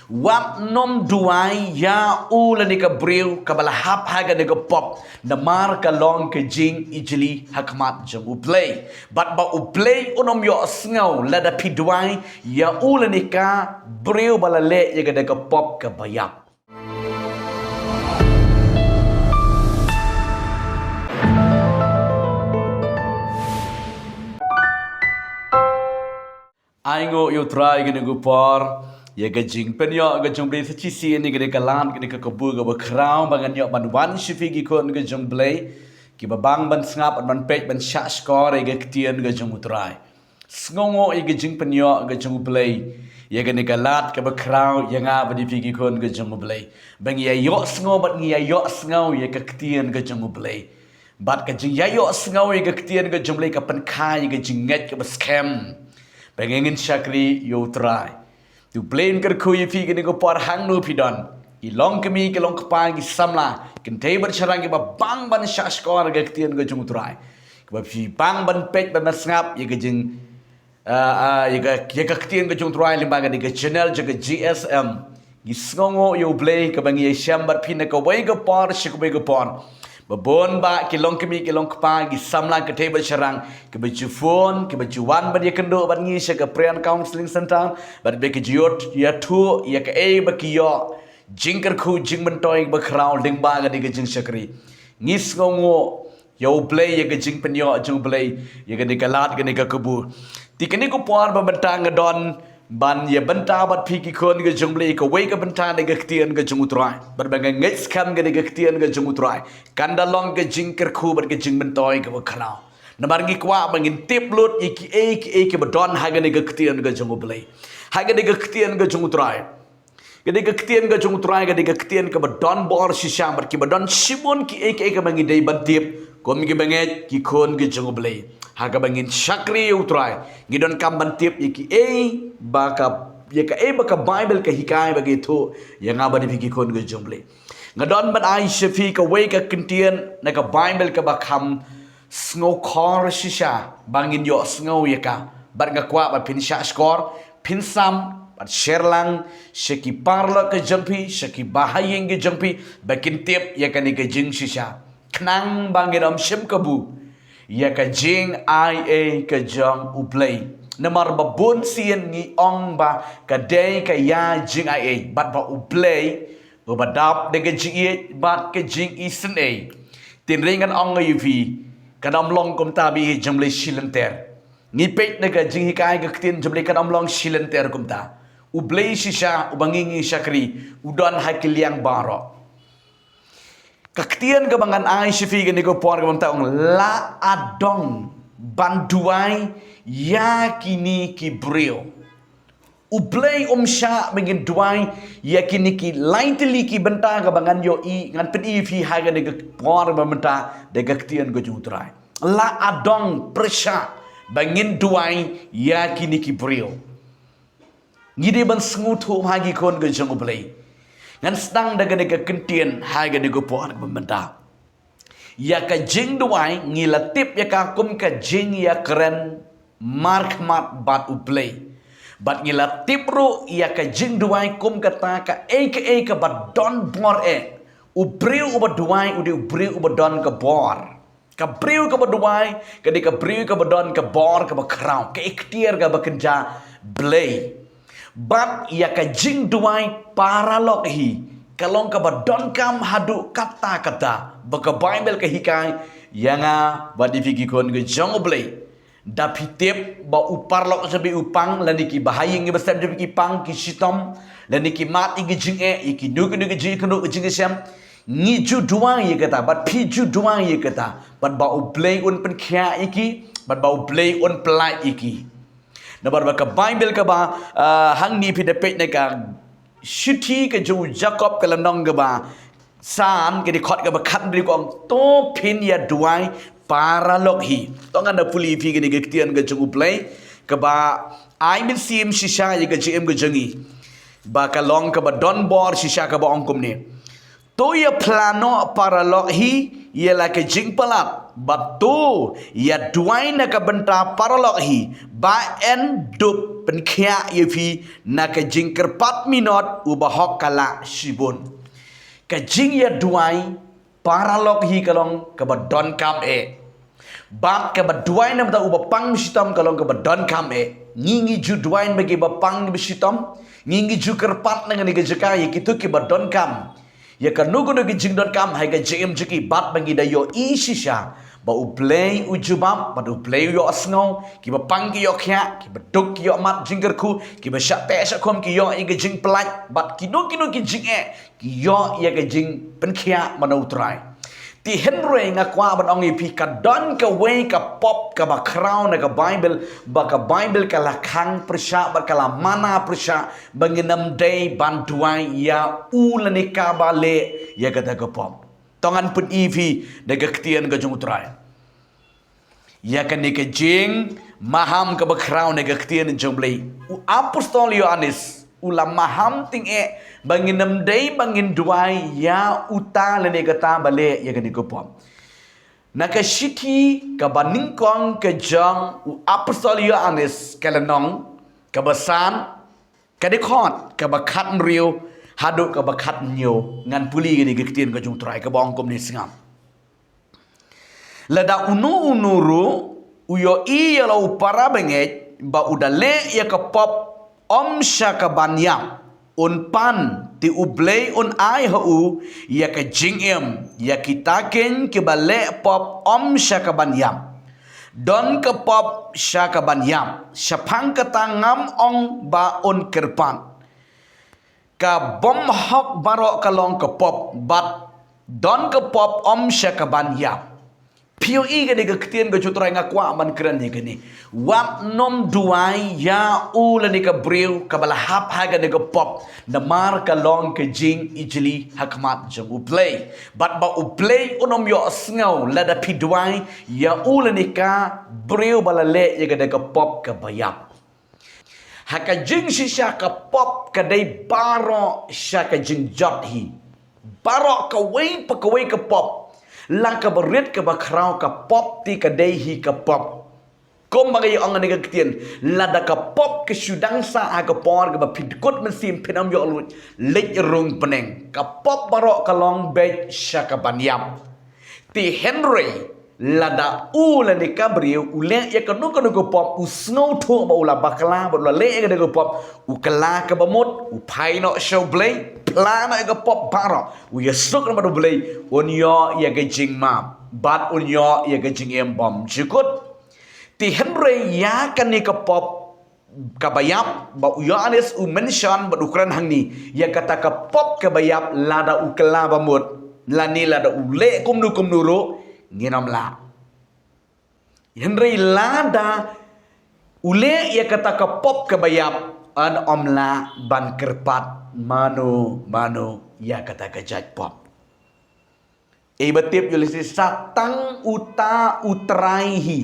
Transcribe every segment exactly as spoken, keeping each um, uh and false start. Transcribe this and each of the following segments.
Wat nym duwai ïa u lane ka briew kaba la hap ha kane ka pop, namar ka long ka jingijli ha khmat jong U Blei. Bad ba U Blei un ym ïohsngew lada phi duwai ïa u lane ka briew ba la leh ïa kane ka pop kaba ïap. Ai nguh ïa U Trai kane ka por ïa ka jingpynïoh ka jong U Blei sa shisien ïa kane ka lad, kane ka kabu kaba khraw ba ngan ïoh ban wan sha phi ki khun ka jong U Blei kiba bang ban sngap, ban peit, ban shah shkor ïa ka ktien ka jong U Trai. Sngewnguh ïa ka jingpynïoh ka jong U Blei ïa kane ka lad kaba khraw ïa nga bad ïa phi ki khun ka jong U Blei, ba ngi ïa ïohsngew bad ngi ïa ïohsngew ïa ka ktien ka jong U Blei. Bad ka jingïaïohsngew ïa ka ktien ka jong U Blei ka pynkha ïa ka jingngeit kaba skhem ba ngi ngin shakri ïa U Trai. To U Blei un kyrkhu ïa phi kane ka por hangno phi don, ki longkmie, ki longkpa, ki samla, kynthei bad shynrang kiba bang ban shah shkor ïa ka ktien ka jong U Trai, kiba phi bang ban peit, ban sngap ïa ka jing ah, ah, ïa ka, ïa ka ktien ka jong U Trai lyngba kane ka channel jong ka G S M. Ngi sngewnguh ïa U Blei kaba ngi ïashem bad phi na kawei ka por sha kawei ka por. Ba bun bah ki longkmie, ki longkpa, ki samla, kynthei bad shynrang kiba ju phone, kiba ju wan ban ïakynduh bad ngi sha ka Prayer and Counseling Center, bad ba ki ju ïoh ïathuh ïa kaei ba ki ïoh jingkyrkhu, jingmyntoi ba khraw lyngba kane ka jingshakri. Ngi sngewnguh ïa U Blei, ïa ka jingpynïoh jong U Blei ïa kane ka lad, kane ka kabu. Te kane ka por ba mynta nga don ban ïa bynta bad phi ki khun ka jong U Blei ïa kawei ka bynta na ka ktien ka jong U Trai. Bad ba nga ngeit skhem kane ka ktien ka jong U Trai kan da long ka jingkyrkhu bad ka jingmyntoi kaba khraw. Namar ngi kwah ba ngin tip lut ïa kiei kiei kiba don ha kane ka ktien ka jong U Blei, ha kane ka ktien ka jong U Trai. Kane ka ktien ka jong U Trai, kane ka ktien kaba don bor shisha, bad kiba don shibun kiei kiei kaba ngi dei ban tip kum kiba ngeit ki khun ki jong U Blei. Ha kaba ngin shakri ïa U Trai, ngi donkam ban tip ïa kiei ba ka, ïa kaei ba ka Baibl ka hikai, ba ka ïathuh ïa nga bad ïa phi ki khun ki jong U Blei. Nga don ban ai sha phi kawei ka ktien na ka Baibl kaba kham sngewkhor shisha ba ngin ïohsngew ïa ka. Bad nga kwah ba phin shah shkor, phin sam bad share lang sha ki paralok ki jong phi, sha ki bahaïing ki jong phi, ba kin tip ïa kane ka jingshisha, khnang ba ngin ym shim kabu ïa ka jingaiei ka jong U Blei. Namar ba bun sien ngi ong ba ka dei ka ïa jingaiei, bad ba U Blei uba dap da ka jingïeit bad ka jingisynei. Tynrai ngan ong ïa phi, kan ym long kumta ba ïeit jong U Blei shi lynter. Ngi peit na ka jinghikai ka ktien jong U Blei, kan ym long shi lynter kumta. U Blei shisha uba ngi ngi shakri, u don ha ki liang baroh. Ka ktien kaba ngan ai sha phi kane ka por kaba mynta ong, la adong ban duwai ïa kine ki briew. U Blei um shah ba ngin duwai ïa kine ki lai tylli ki bynta kaba ngan ïohi, ngan pyni ïa phi ha kane ka por ba mynta da ka ktien ka jong U Trai. La adong pyrshah ba ngin duwai ïa kine ki briew. Ngi dei ban sngewthuh ha ki khun ka jong U Blei. Ngan sdang da kane ka ktien ha kane ka por ba mynta. Ïa ka jingduwai ngi la tip ïa ka kum ka jingïakren markhmat bad U Blei. Bad ngi la tip ruh ïa ka jingduwai kum kata kaei kaei kaba don bor eh. U briew uba duwai u dei u briew uba don ka bor. Ka briew kaba duwai ka dei ka briew kaba don ka bor kaba khraw, ka iktiar kaba kynja Blei. Bad ïa ka jingduwai paralok hi ka long kaba donkam haduh katta katta, ba ka Baibl ka hikai ïa nga bad ïa phi ki khun ka jong U Blei. Da phi tip ba u paralok jong phi u pang, lane ki bahaïing ki bahaïing jong phi ki pang, ki shitom, lane ki mad ïa ki jingeh, ïa kino kino ki jingeh, kino ki jingeh shem, ngi ju duwai ïa kata bad phi ju duwai ïa kata, bad ba U Blei un pynkhiah ïa ki, bad ba U Blei un pyllait ïa ki. Namar ba ka Baibl kaba, ah, hangne phi da peit na ka shithi ka jong u Jakob ka lynnong kaba san, ka dkhot kaba khathynriew ka ong, to phin ïa duwai paralok hi. To ngan da pule ïa phi kane ka ktien ka jong U Blei kaba ai mynsiem shisha ïa ka jingim ka jong ngi, ba ka long kaba don bor shisha kaba ong kumne. To ïa phla noh paralok hi ïa la ka jingpalat, Bad to ïa duwai na ka bynta paralok hi, ba yn dup pynkhiah ïa phi na ka jingkyrpad minot u bahok ka lah shibun. Ka jingïaduwai paralok hi ka long kaba donkam eh. Bad kaba duwai na ka bynta u bapang bashitom ka long kaba donkam eh. Ngi ngi ju duwai na ki bapang bashitom. Ngi ngi ju kyrpad na kane ka jaka ïa kito kiba donkam. Ïa kano kano ka jingdonkam ha ka jingim jong ki, bad ba ngi da ïohi shisha ba U Blei u jubab, bad U Blei u ïohsngew. Ki bapang ki ïoh khiah, kiba duk ki ïoh mad jingkyrkhu, kiba shah teh shah khum ki ïoh ïa ka jingpyllait, bad kino kino ki jingeh ki ïoh ïa ka jingpynkhiah mano U Trai. Te hynrei nga kwah ban ong ïa phi, ka don kawei ka pop kaba khraw na ka Baibl, ba ka Baibl ka la khang pyrshah bad ka la mana pyrshah ba ngin ym dei ban duwai ïa u lane kaba leh ïa kata ka pop. To ngan pyni ïa phi da ka ktien ka jong U Trai. Ïa kane ka jingmaham kaba khraw na ka ktien jong U Blei, u apostol Ïoannis u la maham tyngeh ba ngin ym dei ba ngin duwai ïa uta lane kata ba leh ïa kane ka pop. Na ka shithi kaba nyngkong ka jong u apostol Ïoannis ka la ong, kaba san, ka dkhot kaba khathynriew haduh kaba khathynñiew. Ngan pule ïa kane ka ktien ka jong U Trai kaba ong kumne, sngap. Lada uno uno ruh u ïohi ïa la u para bangeit ba u da leh ïa ka pop ym sha kaban ïap, un pan, te U Blei un ai ha u ïa ka jingim ïa kita keiñ kiba leh pop ym sha kaban ïap. Don ka pop sha kaban ïap, shaphang kata ngam ong ba un kyrpad. Ka bym hok baroh ka long ka pop, bad don ka pop ym sha kaban ïap. Phi ïohi kane ka ktien ka jong U Trai, nga kwah ban kren ïa kane. Wat nym duwai ïa u lane ka briew kaba la hap ha kane ka pop, namar ka long ka jingijli ha khmat jong U Blei. Bad ba U Blei un ym ïohsngew lada phi duwai ïa u lane ka briew ba la leh ïa kane ka pop kaba ïap. Ha ka jingshisha ka pop ka dei baroh sha ka jingjot hi. Baroh kawei pa kawei ka pop, la kaba rit kaba khraw, ka pop te ka dei hi ka pop. Kumba nga ïa ong ha kane ka ktien, lada ka pop ka shu dang sah ha ka por kaba phi dkut mynsiem, phin ym ïoh lut, leit rung bneng. Ka pop baroh ka long beit sha kaban ïap. Te hynrei lada u lane ka briew u leh ïa kano kano ka pop, u sngewthuh ba u la bakla bad u la leh ïa kano ka pop, u kylla kaba mut, u phai noh sha U Blei, phla noh ïa ka pop baroh, u ïasuk noh bad U Blei, un ïoh ïa ka jingmap bad un ïoh ïa ka jingim bymjukut. Te hynrei ïa kane ka pop kaba ïap ba u Ïoannis u mention bad u kren hangne, ïa kata ka pop kaba ïap, lada u kylla ba mut lane lada u leh kumno kumno ruh, ngin ym lah. Hynrei lada u leh ïa kata ka pop kaba ïap, yn ym lah ban kyrpad mano mano ïa kata ka jait pop. Ei ba tip, ïoh lehse sa tang uta U Trai hi,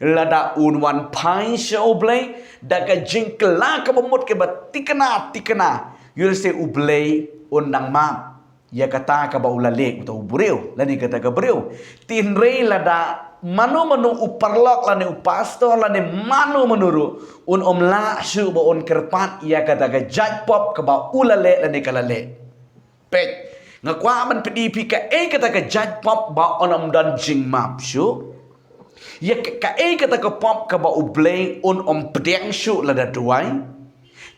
lada un wan phai sha U Blei da ka jingkylla kaba mut kaba tikna tikna, ïoh lehse U Blei un dang map ïa kata kaba u la leh uta u briew lane kata ka briew. Te hynrei lada mano mano u paralok lane u pastor lane mano mano ruh, un ym lah shuh ba un kyrpad ïa kata ka jait pop kaba u la leh lane ka la leh. Peit, nga kwah ban pyni ïa phi kaei kata ka jait pop ba un ym don jingmap shuh. Ïa ka, kaei kata ka pop kaba U Blei un ym pdiang shuh lada duwai.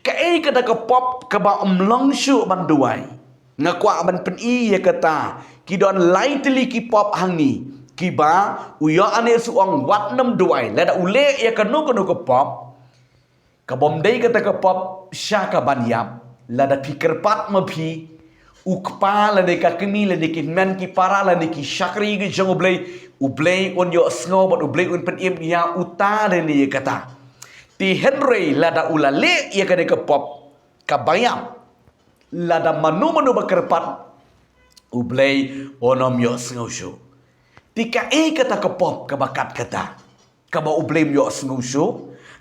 Kaei kata ka pop kaba ym long shuh ban duwai. Nga kwah ban pyni ïa kata, ki don lai tylli ki pop hangne kiba u Ïoannis u ong wat nym duwai, lada u leh ïa kano kano ka pop. Ka bym dei kata ka pop sha kaban ïap, lada phi kyrpad ma phi, u kpa lane ka kmie lane ki hynmen ki para lane ki shakri ki jong U Blei, U Blei un ïohsngew bad U Blei un pynim ïa uta lane ïa kata. Te hynrei lada u la leh ïa kane ka pop kaba ïap, lada mano mano ba kyrpad, U Blei un ym ïohsngew shuh. Te kaei kata ka pop kaba kat kata kaba U Blei um ïohsngew shuh?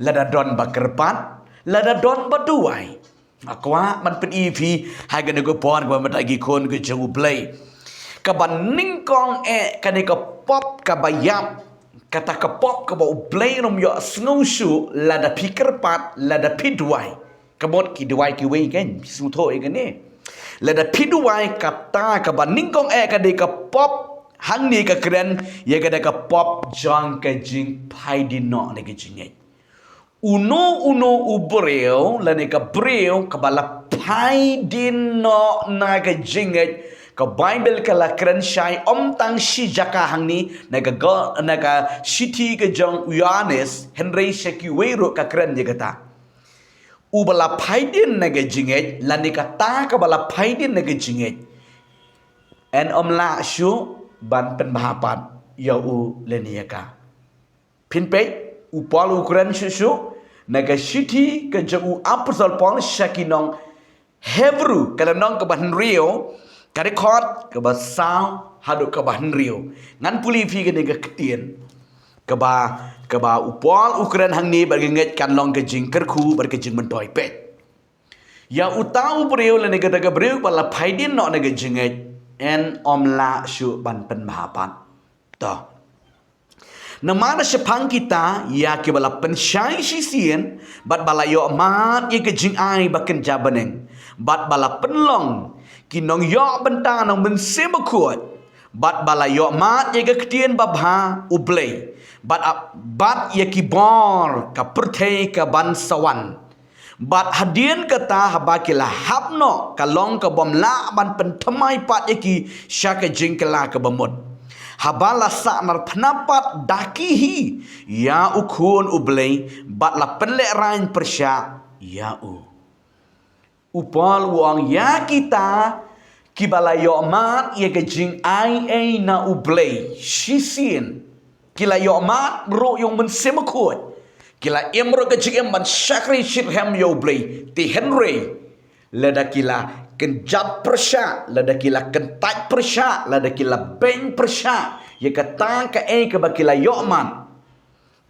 Lada don ba kyrpad, lada don ba duwai. Nga kwah ban pyni ïa phi ha kane ka por kaba mynta ki khun ki jong U Blei. Kaba nyngkong eh kane ka pop kaba ïap, kata ka pop kaba U Blei um ïohsngew shuh lada phi kyrpad, lada phi duwai. Ka mut ki duwai kiwei kan, phi sngewthuh ïa kane. Lada phi duwai, kata kaba nyngkong eh ka dei ka pop, hangne ka kren ïa kata ka pop jong ka jingphaidien noh na ka jingngeit. Uno uno u briew lane ka briew kaba la phaidien noh na ka jingngeit, ka Baibl ka la kren shai ym tang shi jaka hangne, na ka go-, na ka shithi ka jong u Ïoannis, hynrei sha kiwei ruh ka kren ïa kata. Uba la phaidien na ka jingngeit, lane kata kaba la phaidien na ka jingngeit, yn ym lah shuh ban pynbha pat ïa u lane ïa ka. Phin peit, u Paul u kren shuh shuh na ka shithi ka jong u Apostol Paul sha ki nong Hebru, ka lynnong kaba hynriew, ka dkhot kaba saw haduh kaba hynriew. Ngan pule ïa phi kane ka ktien. Kaba, kaba u Paul u kren hangne bad ka ngeit kan long ka jingkyrkhu bad ka jingmyntoi. Peit. Ïa uta u briew lane kata ka briew ba la phaidien noh na ka jingngeit, yn ym lah shuh ban pynbha pat. To. Namar shaphang kita ïa kiba la pynshai shisien, bad ba la ïohmad ïa ka jingai ba kynja bneng, bad ba la pynlong ki nongïoh bynta na u Mynsiem Bakhuid, bad ba la ïohmad ïa ka ktien babha U Blei, bad ap-, bad ïa ki bor ka pyrthei ka ban sa wan. Bad hadien kata haba ki la hap noh, ka long ka bym lah ban pynthymmai pat ïa ki sha ka jingkylla kaba mut. Haba la sahnarphna pat da ki hi ïa U Khun U Blei, bad la pynlehraiñ pyrshah ïa u. U Paul u ong ïa kita kiba la ïohmad ïa ka jingai ei na U Blei shisien. Ki la ïohmad ruh ïa u Mynsiem Bakhuid. Ki la im ruh ka jingim ban shakri shitrhem ïa U Blei. Te hynrei, lada ki la kynjat pyrshah, lada ki la kyntait pyrshah, lada ki la beiñ pyrshah ïa kata kaei kaba ki la ïohmad,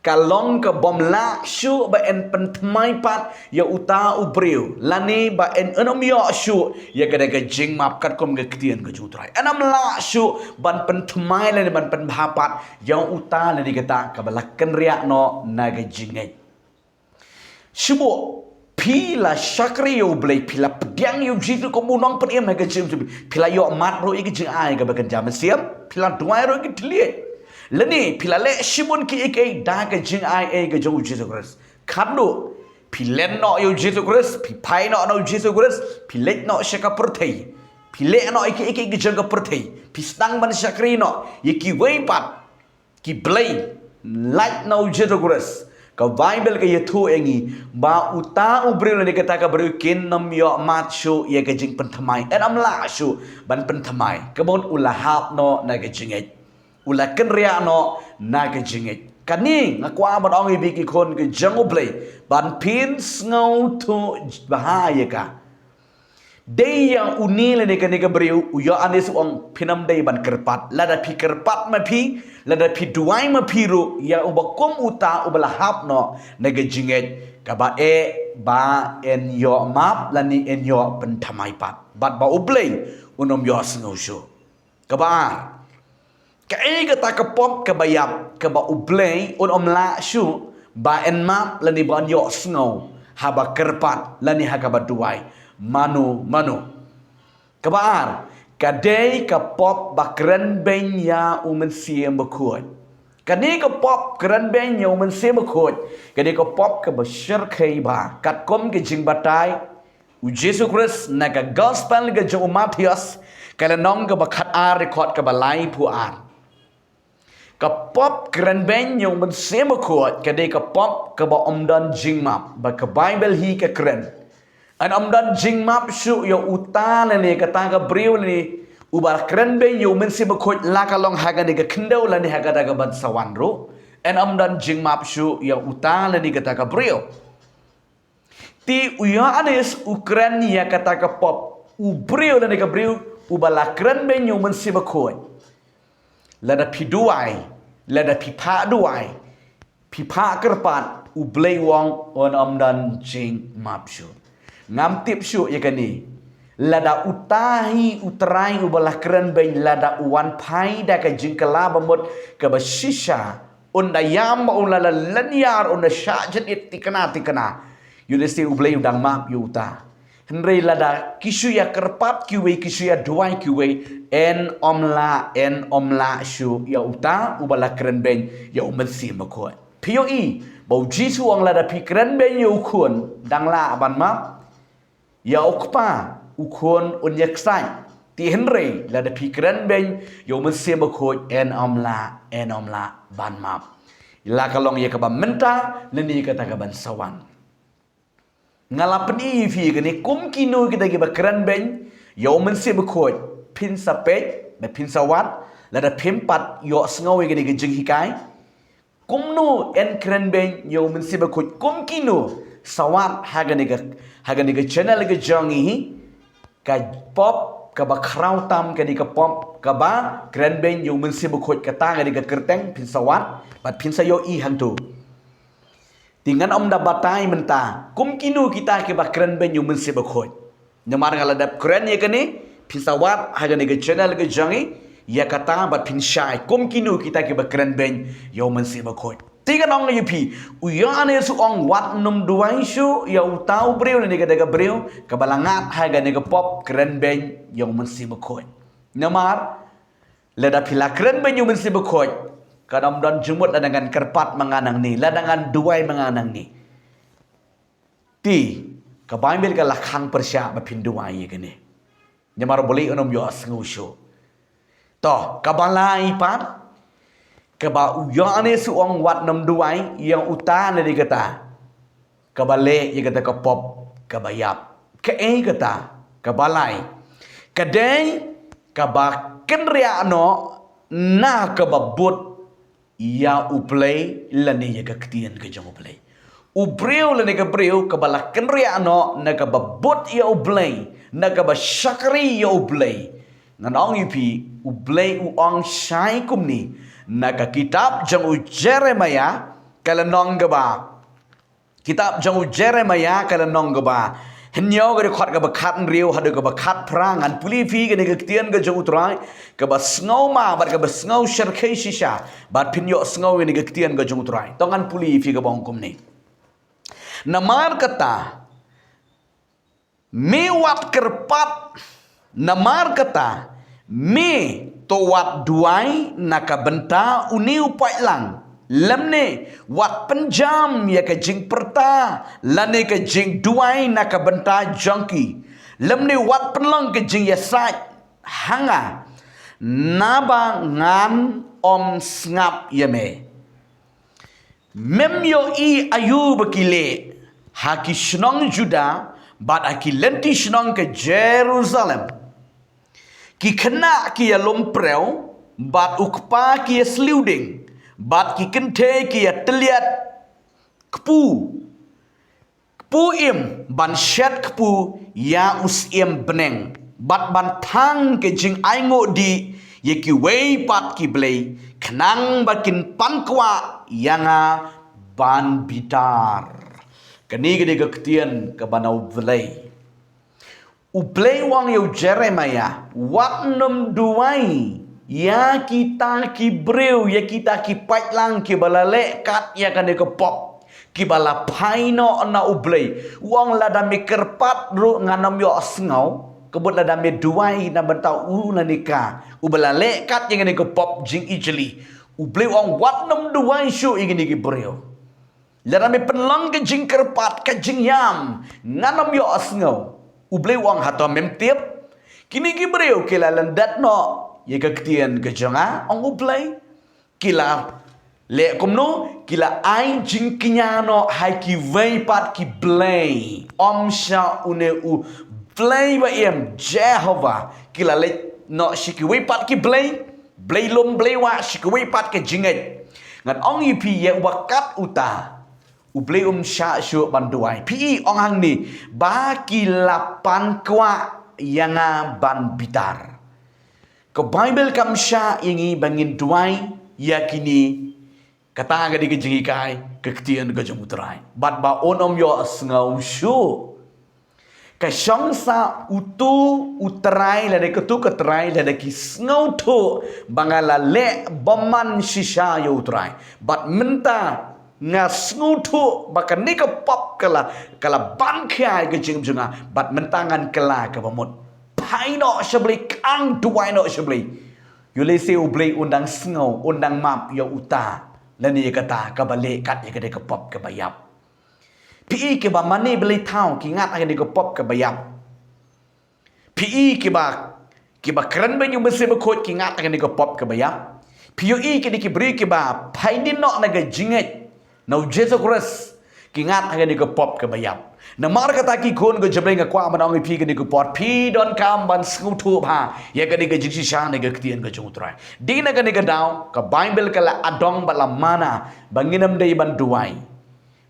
ka long ka bym lah shuh ba yn pynthymmai pat ïa uta u briew, lane ba yn, yn ym ïoh shuh ïa kata ka jingmap katkum ka ktien ka jong U Trai. Yn ym lah shuh ban pynthymmai lane ban pynbha pat ïa uta lane kata kaba la kynriah noh na ka jingngeit. Shu buh, phi la shakri ïa U Blei, phi la pdiang ïa U Jisu kum u nongpynim ha ka jingim jong phi, phi la ïohmad ruh ïa ka jingai kaba kynja mynsiem, phi la duwai ruh ïa ki thylliej, lane phi la leh shibun kiei kiei da ka jingai ei ka jong U Jisu Khrist. Khatduh, phi len noh ïa U Jisu Khrist, phi phai noh na U Jisu Khrist, phi leit noh sha ka pyrthei, phi leh noh ïa kiei kiei ka jong ka pyrthei, phi sdang ban shakri noh ïa kiwei pat ki blei, lait na U Jisu Khrist. Ka Baibl ka ïathuh ïa ngi ba uta u briew lane kata ka briew kin ym ïohmad shuh ïa ka jingpynthymmai. Yn ym lah shuh ban pynthymmai. Ka mut u la hap noh na ka jingngeit. U la kynriah noh na ka jingngeit. Kane nga kwah ban ong ïa phi ki khun ki jong U Blei, ban pynsngewthuh bha ïa ka. Dei ïa une lane kane ka briew, u Ïoannis u ong phin ym dei ban kyrpad. Lada phi kyrpad ma phi, lada phi duwai ma phi ruh, ïa uba kum uta uba la hap noh na ka jingngeit, kaba eh ba yn ïohmap lane yn ïoh pynthymmai pat. Bad ba U Blei un ym ïohsngew shuh. Kaba ar. Kaei kata ka pop kaba ïap, kaba U Blei un ym lah shuh ba yn map lane ba yn ïohsngew haba kyrpad lane ha kaba duwai mano mano. Kaba ar, ka dei ka pop ba kren beiñ ïa U Mynsiem Bakhuid. Kane ka pop kren beiñ ïa U Mynsiem Bakhuid, ka dei ka pop kaba shyrkhei bha, katkum ka jingbatai U Jisu Khrist na ka Gospel ka jong u Mathaios, ka lynnong kaba khatar, dkhot kaba laiphew ar. Ka pop kren beiñ ïa U Mynsiem Bakhuid, ka dei ka pop kaba ym don jingmap, ba ka Baibl hi ka kren. Yn ym don jingmap shuh ïa uta lane kata ka briew lane uba kren beiñ ïa U Mynsiem Bakhuid, la ka long ha kane ka khyndew lane ha kata ka ban sa wan ruh. Yn ym don jingmap shuh ïa uta lane kata ka briew. Te u Ïoannis u kren ïa kata ka pop, u briew lane ka briew uba la kren beiñ ïa U Mynsiem Bakhuid. Lada phi duwai, lada phi phah duwai, phi phah kyrpad, U Blei u ong un ym don jingmap shuh. Ngam tip shuh ïa kane. Lada uta hi u Trai uba la kren beiñ, lada u wan phai da ka jingkylla bamut kaba shisha, un da ïam ba un la la lyniar, un da shah jynit tikna tikna. Ïoh lehse U Blei u dang map ïa uta. Hynrei lada ki shu ïa kyrpad kiwei, ki shu ïa duwai kiwei, yn ym lah, yn ym lah shuh ïa uta uba la kren beiñ ïa U Mynsiem Bakhuid. Phi ïohi ba U Jisu u ong lada phi kren beiñ ïa u Khun, dang lah ban map. Ïa u Kpa, u Khun un ïa ksaid. Te hynrei lada phi kren beiñ ïa U Mynsiem Bakhuid, yn ym lah, yn ym lah ban map. La ka long ïa kaba mynta lane kata kaban sa wan. Nga la pyni ïa phi kane, kum kino kita kiba kren beiñ ïa U Mynsiem Bakhuid, phin sa peit bad phin sa wad. Lada phim pat ïohsngew ïa kane ka jinghikai, kumno yn kren beiñ ïa U Mynsiem Bakhuid? Kum kino? Sa wad ha kane ka, ha kane ka channel ka jong ngi hi, ka pop kaba khraw tam, kane ka pop kaba kren beiñ ïa U Mynsiem Bakhuid, kata kane ka kyrteng, phin sa wad bad phin sa ïohi hangto. Te ngan ym da batai mynta kum kino kita kiba kren beiñ ïa U Mynsiem Bakhuid. Namar nga la dep kren ïa kane, phin sa wad ha kane ka channel ka jong ngi ïa kata bad phin shai kum kino kita kiba kren beiñ ïa U Mynsiem Bakhuid. Te ngan ong ïa phi, u Ïoannis u ong wat nym duwai shuh ïa uta u briew lane kata ka briew kaba la ngat ha kane ka pop kren beiñ ïa U Mynsiem Bakhuid. Namar lada phi la kren beiñ ïa U Mynsiem Bakhuid, kan ym don jingmut lada ngan kyrpad ma nga nangne, lada ngan duwai ma nga nangne. Te ka Baibl ka la khang pyrshah ba phin duwai ïa kane. Namar U Blei un ym ïohsngew shuh. To, kaba lai pat, kaba u Ïoannis u ong wat nym duwai ïa uta lane kata kaba leh ïa kata ka pop kaba ïap. Kaei kata? Kaba lai, ka dei kaba kynriah noh na kaba bud ïa U Blei lane ïa ka ktien ka jong U Blei. U briew lane ka briew kaba la kynriah noh na kaba bud ïa U Blei, na kaba shakri ïa U Blei. Ngan ong ïa phi, U Blei u ong shai kumne na ka kitab jong u Jeremiah, ka lynnong kaba Kitab jong u Jeremiah, ka lynnong kaba hynñiew, ka dkhot kaba khathynriew haduh kaba khatphra. Ngan pule ïa phi kane ka ktien ka jong u Trai kaba sngewma bad kaba sngew shyrkhei shisha, bad phin ïohsngew ïa kane ka ktien ka jong u Trai. To ngan pule ïa phi kaba ong kumne. Namar kata, me wat kyrpad, namar kata, me to wat duwai na ka bynta une u paidlang, lymne wat pynjam ïa ka jingpyrta lane ka jingduwai na ka bynta jong ki, lymne wat pynlong ka jingïasaid ha nga, naba ngan ym sngap ïa me. Mem ïohi aïu ba ki leh ha ki shnong Judah bad ha ki lynti shnong ka Jerusalem? Ki khynnah ki ïalum priew, bad u kpa ki ïasliew ding, bad ki kynthei ki ïatylliat kpu, kpu im, ban shet kpu ïa u syiem bneng, bad ban thang ka jingainguh dih ïa kiwei pat ki blei, khnang ba kin pan kwah ïa nga ban bitar. Kane ka dei ka ktien kaba na U Blei. U Blei u ong ïa u Jeremiah, wat nym duwai ïa kita ki briew, ïa kita ki paidlang kiba la leh kat ïa kane ka pop, kiba la phai noh na U Blei. U ong lada me kyrpad ruh ngan ym ïohsngew, ka mut lada me duwai na bynta u lane ka uba la leh kat ïa kane ka pop jingijli. U Blei u ong wat nym duwai shuh ïa kine ki briew. Lada me pynlong ka jingkyrpad, ka jingïam, ngan ym ïohsngew. U Blei u ong hato mem tip? Kine ki briew ki la lyndet noh ïa ka ktien ka jong nga, ong U Blei. Ki la leh kumno? Ki la ai jingkñia noh ha kiwei pat ki blei, ym sha une U Blei ba im, Jehovah. Ki la leit noh sha kiwei pat ki blei, blei lum, blei wah, sha kiwei pat ka jingngeit. Ngan ong ïa phi, ïa uba kat uta, U Blei um shah shuh ban duwai. Phi i, ong hangne, ba ki la pan kwah ïa nga ban bitar. Ka Baibl kam shah ïa ngi ba ngin duwai ïa kine. Kata ka dei ka jinghikai, ka ktien ka jong U Trai. Bad ba un ym ïohsngew shuh. Ka shong sa utu u trai lane katu ka trai lane ki sngewthuh ba nga la leh bymman shisha ïa u Trai. Bad mynta nga sngewthuh ba kane ka pop ka la, ka la ban khia ïa ka jingim jong nga. Bad mynta ngan kylla kaba mut. Phai noh sha Blei, khang duwai noh sha Blei. Ïoh lehse u Blei un dang sngew, un dang map ïa uta lane ïa kata kaba leh kat ïa kane ka pop kaba ïap. Phi i kiba mane Blei thaw ki ngat ha kane ka pop kaba ïap. Phi i kiba, kiba kren beiñ ïa u Mynsiem Bakhuid ki ngat ha kane ka pop kaba ïap. Phi ïohi kine ki briew kiba phaidien noh na ka jingngeit na u Jisu Khrist ki ngat ha kane ka pop kaba ïap. Namar kata ki khun ka jong Blei nga kwah ban ong ïa phi kane ka por phi donkam ban sngewthuh bha ïa kane ka jingshisha na ka ktien ka jong u Trai. Dei na kane ka daw ka Baibl ka la adong bad la mana ba ngin ym dei ban duwai.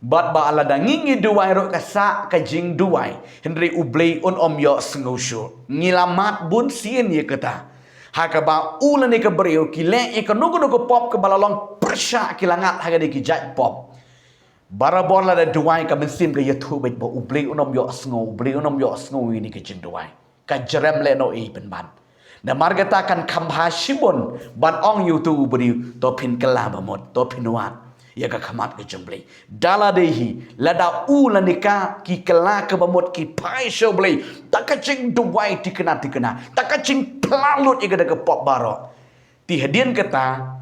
Bad ba lada ngi ngi duwai ruh ka sah ka jingduwai. Hynrei u Blei un ym ïohsngew shuh. Ngi la mad bun sien ïa kata. Ha kaba u lane ka briew ki leh ïa kano kano ka pop kaba la long pyrshah ki la ngat ha kane ki jait pop. Barabor lada duwai ka mynsiem ka ïathuh beit ba u Blei un ym ïohsngew, u Blei un ym ïohsngew ïa kane ka jingduwai. Ka jrem lehnohei pynban. Namar kata kan kham bha shibun ban ong ïa utu u briew to phin kylla ba mut, to phin wad ïa ka khmat ka jong Blei. Da lade hi lada u lane ka ki kylla kaba mut ki phai sha u Blei da ka jingduwai thikna thikna, da ka jingphla lut ïa kata ka pop baroh. Te hadien kata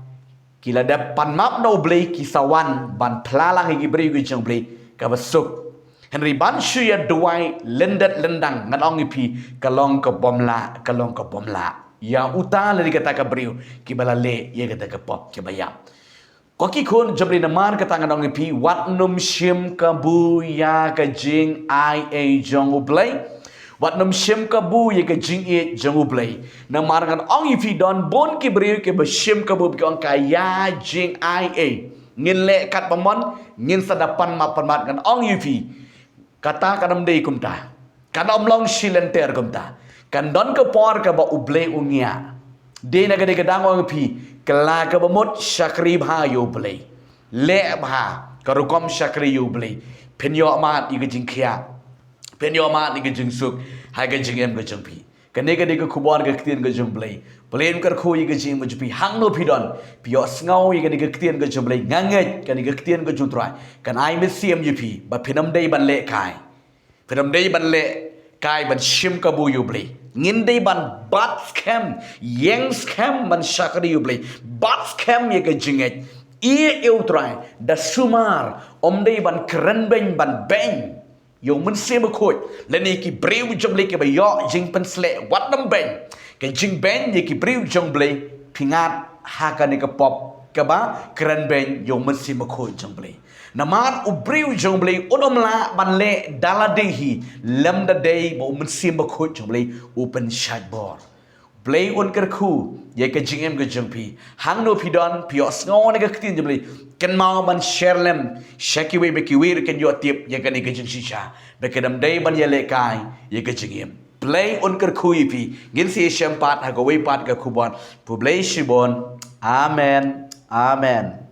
ki la dep pan map na u Blei, ki sa wan ban phla lang ïa ki briew ki jong u Blei kaba suk. Hynrei ban shu ïa duwai lyndet lyndang ngan ong ïa phi ka long ka bym lah, ka long ka bym lah. Ïa uta lane kata ka briew kiba la leh ïa kata ka pop kaba ïap. Ko ki khun jong u Blei, namar kata ngan ong ïa phi wat nym shim kabu ïa ka jingai ei jong u Blei. Wat nym shim kabu ïa ka jingïeit jong u Blei. Namar ngan ong ïa phi don bun ki briew kiba shim kabu ba ki ong ka ïa jingai ei. Ngin leh katba mon, ngin sa da pan map pan map, ngan ong ïa phi. Kata kan ym dei kumta. Kan ym long shi lynter kumta. Kan don ka por kaba u Blei u ngiah. Dei na kane ka daw ngan ong ïa phi, kylla kaba mut, shakri bha ïa u Blei. Leh bha ka rukom shakri ïa u Blei. Phin ïoh mad ïa ka jingkhiah. Phin ïoh mad ïa ka jingsuk ha ka jingim ka jong phi. Kane ka dei ka khubor ka ktien ka jong u Blei. Blei un kyrkhu ïa ka jingim ka jong phi. Hangno phi don, phi ïohsngew ïa kane ka ktien ka jong u Blei. Nga ngeit kane ka ktien ka jong u Trai kan ai mynsiem ïa phi ba phin ym dei ban leh kai. Phin ym dei ban leh kai ban shim kabu ïa u Blei. Ngin dei ban bat skhem, ïeng skhem ban shakri ïa u Blei. Bat skhem ïa ka jingngeit. Ïeit ïa u Trai da sumar, ym dei ban kren beiñ ban beiñ ïa u Mynsiem Bakhuid lane ki briew jong u Blei kiba ïoh jingpynsleh, wat nym beiñ. Ka jingbeiñ ïa ki briew jong u Blei phi ngat ha kane ka pop kaba kren beiñ ïa u Mynsiem Bakhuid jong u Blei. Namar u briew jong u Blei un ym lah ban leh da lade hi lymda dei ba u Mynsiem Bakhuid jong u Blei u pynshait bor. Blei un kyrkhu ïa ka jingim ka jong phi. Hangno phi don, phi ïohsngew na ka ktien jong u Blei, kynmaw ban share lem sha kiwei ba kiwei ruh kin ïoh tip ïa kane ka jingshisha. Ba kin ym dei ban ïaleh kai ïa ka jingim. Blei un kyrkhu ïa phi. Ngin sa ïashem pat ha kawei pat ka khubor. Khublei shibun. Amen. Amen.